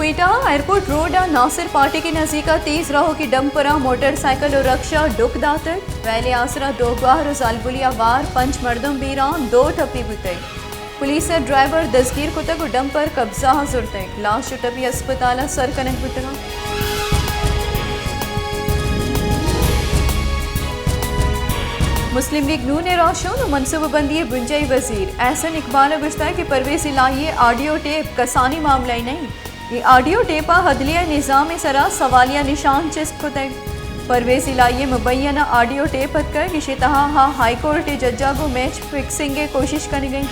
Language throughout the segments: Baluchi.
کوئٹہ ءَ ایئرپورٹ روڈ ءَ ناصر پاٹک ءِ نزیک ءَ تیز راہوکی ڈمپر ءَ موٹر سائیکل ءُ رکشہ ءَ ڈک داتگ۔ ویل ءِ آسر ءَ دو گوہر ءُ زالبولی ءَ وار، پنچ مردم بیران، دو ٹپی بوتگ۔ پولیس ءَ ڈرائیور دزگیر کتگ ءُ ڈمپر قبضہ ءَ زرتگ۔ لاش ءُ ٹپی ہسپتال ءَ سر کنگ بوتگ اَنت۔ مسلم لیگ نون ءِ راہشون ءُ منصوبہ بندی ءِ بنجاہی وزیر احسن اقبال ءَ گوشتگ کہ پرویز الہی ءِ آڈیو ٹیپ کسانیں معاملہ ئے نہ اِنت۔ اے آڈیو ٹیپ ءَ عدلیہ ءِ نظام ءِ سرا سوالیہ نشان چست کتگ۔ پرویز الہی ءِ مبینہ آڈیو ٹیپ اتکگ، ایشی ءِ تہا آ ہائی کورٹ ءِ جج ءَ گوں میچ فکسنگ ءِ کوشش کنگ ءَ اِنت۔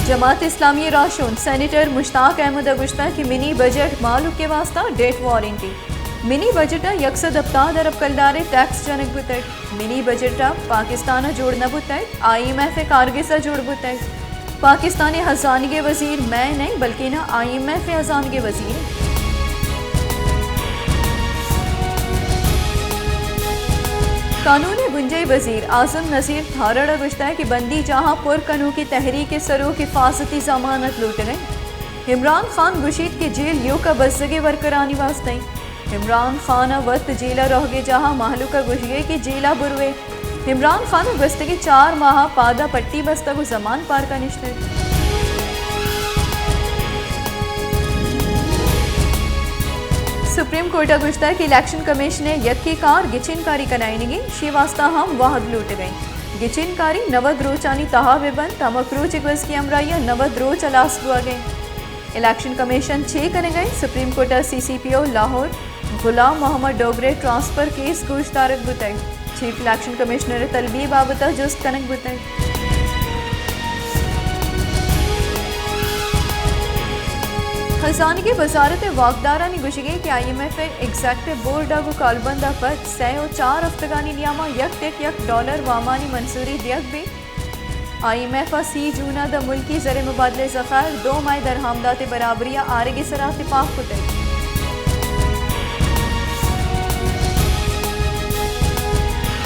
جماعت اسلامی ءِ راہشون سینیٹر مشتاق احمد ءَ گوشتگ کہ منی بجٹ مہلوک ءِ واستہ ڈیٹ وارنٹی۔ منی بجٹ ءَ یک سد ہپتاد ارب کلدار ءِ ٹیکس جنگ بوتگ۔ منی بجٹ ءَ پاکستان ءَ جوڑ نہ بوتگ، آئی ایم ایف ءِ کارگس ءَ جوڑ بوتگ۔ پاکستان ءِ ہزانگ ءِ وزیر مئے نہ اِنت، بلکیں آئی ایم ایف ءِ ہزانگ ءِ وزیر اِنت۔ قانون ءِ بنجاہی وزیر اعظم نذیر تھارڑ ءَ گوشتگ کہ بندی جاہاں پر کنوک ءِ تحریک ءِ سروک حفاظتی ضمانت لوٹگ ءَ اِنت۔ عمران خان گوشیت کہ جیل ایوک ءَ بزگ ءِ ورکرانی واستہ اِنت۔ عمران خان ءَ وت جیل ءَ روگ ءِ جاہ ءَ مہلوک ءَ گوشگ ءَ کہ جیل ءَ بروے۔ عمران خان ءَ گوستگیں چار ماہ ءَ پاد ءَ پٹی بستگ ءُ زمان پارک ءَ نشتگ۔ سپریم کورٹ ءَ گوشتگ کہ الیکشن کمیشن ءِ یکیں کار گچین کاری کنائینگ اِنت، شی واستہ ہم وہد لوٹگ ءَ اِنت۔ گچین کاری نود روچانی تہا بہ بنت، ہمک روچ ءِ گوزکی ہمراہی ءَ نود روچ ہلاس بوگ ءَ اِنت۔ الیکشن کمیشن چے کنگ ءَ اِنت؟ سپریم کورٹ ءَ سی سی پی او لاہور غلام محمد ڈوگر ءِ ٹرانسفر کیس گوشدارگ بوتگ۔ چیف الیکشن کمشنر ءِ طلبی ءِ بابت ءَ جست کنگ بوتگ۔ خزانگی وزارت ءِ واکدارانی گوشگ ءَ کہ آئی ایم ایف ءِ ایگزیکٹو بورڈ ءَ گوں کالبند ءَ پد سئے ءُ چار ہفتگانی نیام ءَ یک ٹک یک ڈالر وامانی منظوری دیگ بیت۔ آئی ایم ایف ءَ سی جون ءَ داں ملکی زر مبادلہ ذخائر دو ماہ درآمدات ءِ برابری ءَ آرگ ءِ سرا تپاک کتگ۔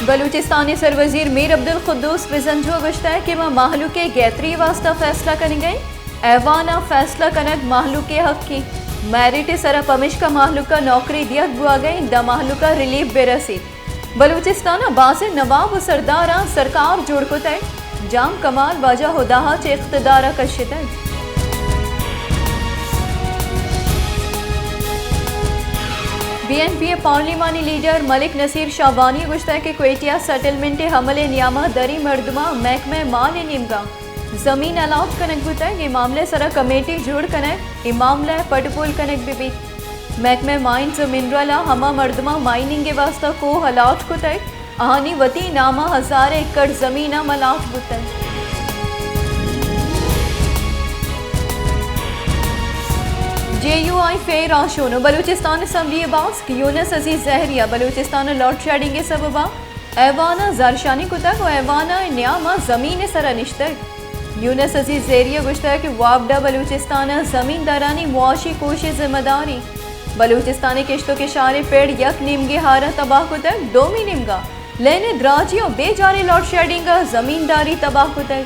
بلوچستان ءِ سروزیر میر عبدالقدوس بزنجو ءَ گوشتگ کہ ما مہلوک ءِ گہتری ءِ واستہ فیصلہ کنگ ءَ ایں، ایوان ءَ فیصلہ کنگ مہلوک ءِ حق ایں، میرٹ ءِ سرا پمیشکا مہلوک ءَ نوکری دیگ بوگ ءَ ایں، داں مہلوک ءَ ریلیف بہ رسیت۔ بلوچستان ءَ بازیں نواب ءُ سرداراں سرکار جوڑ کتگ، جام کمال واجہ ہدا ءَ چہ اقتدار ءَ کشتگ۔ بی این پی ءِ پارلیمانی لیڈر ملک نصیر شاہوانی ءَ گوشتگ کہ کوئٹہ ءَ سیٹلمنٹ ءِ عمل ءِ نیام ءَ دری مردماں محکمہ مال ءِ نیمگ ءَ زمین الاٹ کنگ بوتگ، اے معاملہ ءِ سرا کمیٹی جوڑ کنگ، اے معاملہ ءَ پٹ پول کنگ بہ بیت۔ محکمہ مائنز ءُ منرل ءَ ہما مردماں مائننگ ءِ واستہ کوہ الاٹ کتگ، آہانی وتی نام ءَ ہزار ایکڑ زمین ہم الاٹ بوتگ۔ جے یو آئی فے ءِ راہشون ءُ بلوچستان اسمبلی ءِ باسک یونس عزیز زہری ءَ بلوچستان ءَ لوڈشیڈنگ ءِ سبب ءَ ایوان ءَ زہرشانی کتگ ءُ ایوان ءِ نیام ءَ زمین ءِ سرا نشتگ۔ یونس عزیز زہری ءَ گوشتگ کہ وابڈا بلوچستان ءِ زمیندارانی معاشی کوش ءِ ذمہ دار ایں۔ بلوچستان ءِ کشت ءُ کشار ءِ پڑ یک نیمگے ہار ءَ تباہ کتگ، دومی نیمگ ءَ لین ءِ دراجی ءُ بے جاریں لوڈشیڈنگ ءَ زمینداری تباہ کتگ۔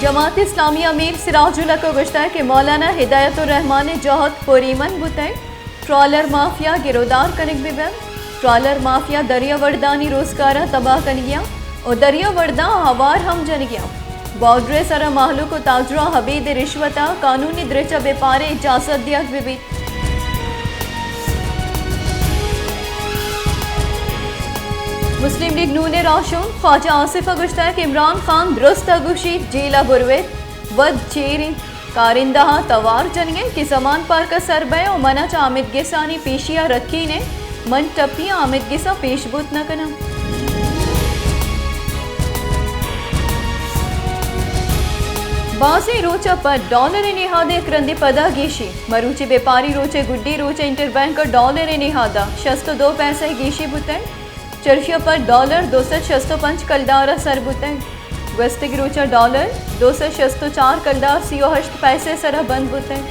جماعت اسلامی ءِ امیر سراج الحق ءَ گوشتگ کہ مولانا ہدایت الرحمان ءِ جہد پر ایمن بوتگ۔ ٹرالر مافیا گرودار کنگ بہ بنت۔ ٹرالر مافیا دریا وردانی روزگار ءَ تباہ کنگی ءَ ءُ دریا ورداں ہوار ہم جنگی ءَ۔ بارڈر ءِ سرا مہلوک ءُ تاجراں ابید ءِ رشوت ءَ قانونی درچ ءَ بیپار ءِ اجازت دیگ بہ بیت۔ مسلم لیگ نون ءِ راہشون خواجہ آصف ءَ گوشتگ کہ عمران خان درست ءَ گوشیت جیل ءَ برویت، وت چیر انت۔ کارندہاں توار جنگ ءَ کہ زمان پارک ءَ سر بئے ءُ من ءَ چہ آمدگسانی پیشی ءَ رکین ءَ، من ٹپی ءَ آمدگساں پیش بوت نہ کناں۔ بازیں روچ ءَ پد ڈالر ءِ نہاد ءَ یک رندے پدا گیشی۔ مروچی بیپاری روچ ءِ گڈی روچ ءَ انٹر بینک ءَ ڈالر ءِ نہاد ءَ شست ءُ دو پیسہ گیشی بوتگ۔ چرشی ءَ پد ڈالر دو سد شست ءُ پنچ کلدار ءَ سر بوتگ۔ گوستگیں روچ ءَ ڈالر دو سد شست ءُ چار کلدار سی ءُ ہشت پیسہ ءِ سرا بند بوتگ۔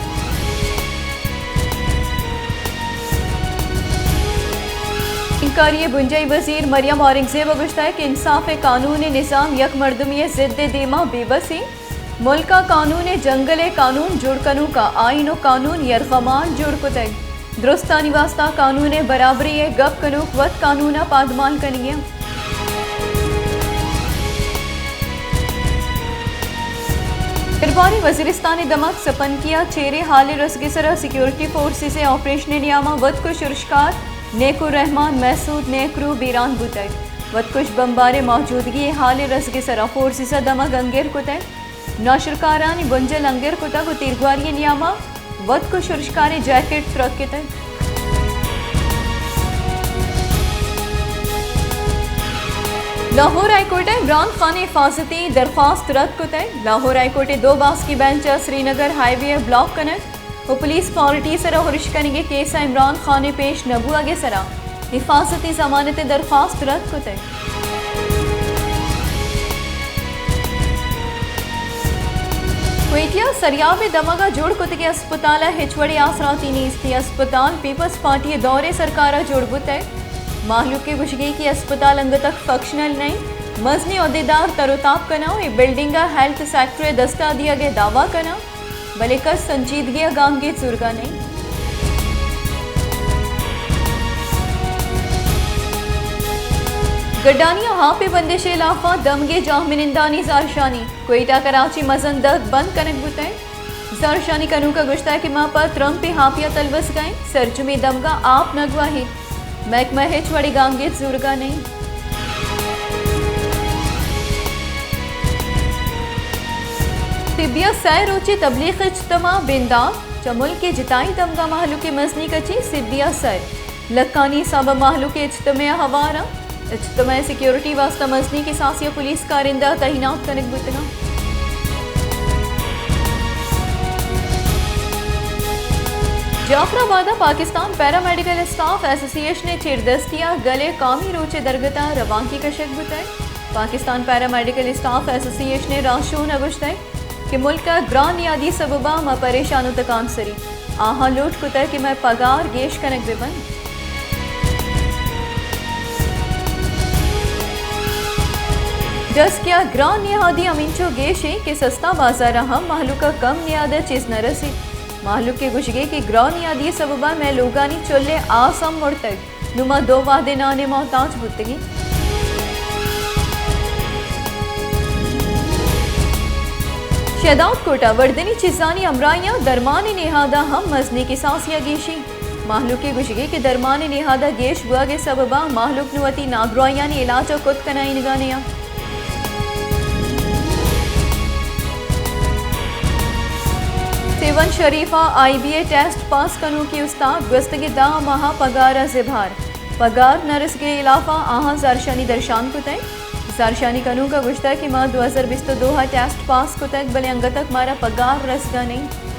کاری ءِ بنجاہی وزیر مریم اورنگزیب ءَ گوشتگ کہ انصاف ءِ قانون ءِ نظام یک مردمے ءِ ضد ءِ دیما بے بس ایں۔ ملک ءَ قانون ءِ جنگل ءِ قانون جوڑ کنوک ءَ آئین ءُ قانون یرغمال جوڑ کتگ۔ درستانی واستا قانون ءِ برابری ءِ گپ کنوک وت قانون ءَ پادمال کنگی انت۔ درباریں وزیرستان ءِ دمگ سپنکی ءَ چیریں ہال ءِ رسگ ءِ سرا سیکیورٹی فورسز ءِ آپریشن ءِ نیاما وتکش ارشکار نیکو رحمان محسود نیکرو بیران بوتگ۔ وتکش بمبار ءِ موجودگی ءِ ہال ءِ رسگ ءِ سرا فورسز ءَ دمگ انگر کتگ۔ ناشرکارانی بنجل انگر کتگ ءُ تیرگواری ءِ نیاما وتکش ارشکاریں جیکٹ ترک اتگ۔ لاہور ہائی کورٹ ءَ عمران خان ءِ حفاظتی درخواست رد کتگ۔ لاہور ہائی کورٹ ءِ دو باسکی بینچ ءَ سرینگر ہائی وے ءِ بلاک کنگ ءُ پولیس پارٹی ءِ سرا ارش کنگ ءِ کیس ءَ عمران خان ءِ پیش نہ بوگ ءِ سرا حفاظتی ضمانت ءِ درخواست رد کتگ۔ کوئٹہ ءَ سریاب ءِ دمگ ءَ جوڑ کتگیں ہسپتال ءَ ہچ وڑیں آسراتی نیست۔ اے ہسپتال پیپلز پارٹی ءِ دور ءِ سرکار ءَ جوڑ بوتگ۔ مہلوک ءِ گوشگ ایں کہ ہسپتال انگت تک فنکشنل نہ ایں، مزنیں عہدیدار تر ءُ تاب کناں ءُ اے بلڈنگ ءَ ہیلتھ سیکٹر ءِ دست ءَ دیگ ءِ دعوی کناں۔ بلے کس سنجیدگی ءَ گامگیج زورگ ءَ نہ اِنت۔ گڈانی ءَ آپ ءِ بندش ءِ ہلاف ءَ دمگے جاہمنندانی زہرشانی۔ کوئٹہ کراچی مزن دگ بند کنگ بوتگ۔ زہرشانی کنوک ءَ گوشتگ کہ ما پہ ترمپ ءِ آپ ءَ تلوسگ ءَ ایں، سرجمیں دمگ ءَ آپ نہ گواہیت۔ محکمہ ہچ وڑیں گامگیج زورگ ءَ نہ اِنت۔ طبیہ سئے روچیں تبلیغ اجتماع بندات، چہ ملک ءِ جتائیں دمگ ءَ مہلوک ءِ مزنیں کچے طبیہ سر، لکھانی حساب ءَ مہلوک اجتماع ءَ ہوار اَنت۔ اجتماع ءِ سیکیورٹی واستہ مزنیں کساسے ءَ پولیس کارندہ تعینات کنگ بوتگ اَنت۔ جعفر آباد ءَ پاکستان پیرامیڈیکل اسٹاف ایسوسی ایشن ءِ چیردستی ءَ گل ءِ قومی روچ ءِ درگت ءَ روانکے کشگ بوتگ۔ پاکستان پیرامیڈیکل اسٹاف ایسوسی ایشن ءِ راہشون ءَ گوشتگ کہ ملک ءَ گران نیادی ءِ سبب ءَ ما پریشان ءُ تکانسر ایں۔ آہاں لوٹ کتگ کہ مئے پگار گیش کنگ بہ بنت۔ ڈسک ءَ گران نیادی ہمینچو گیش ایں کہ سستا بازار ءَ ہم مہلوک ءَ کم نیاد ءَ چیز نہ رسیت۔ مہلوک ءِ گوشگ ایں کہ گران نیادی ءِ سبب ءَ مئے لوگانی چل ءِ آس ہم مرتگ۔ نوں ما دو وہدے نان ءِ محتاج بوتگیں۔ شہداد کوٹ ءَ وردنی چیزانی ہمراہی ءَ درمان ءِ نہاد ءَ ہم مزنیں کساسے ءَ گیشی۔ مہلوک ءِ گوشگ ایں کہ درمان ءِ نہاد ءَ گیش بوگ ءِ سبب ءَ مہلوک نوں وتی نادراہیانی علاج ءَ کت کنائینگ ءَ نہ اَنت۔ سیون شریف ءَ آئی بی اے ٹیسٹ پاس کنوکیں استاد گوستگیں دہ ماہ ءَ پگار ءَ زبہر۔ پگار نہ رسگ ءِ ہلاف ءَ آہاں زہرشانی درشان کتگ۔ زہرشانی کنوک ءَ گوشتگ کہ ما دو ہزار بیست ءُ دو ءَ ٹیسٹ پاس کتگ، بلے انگت تک مارا پگار رسگ ءَ نہ اِنت۔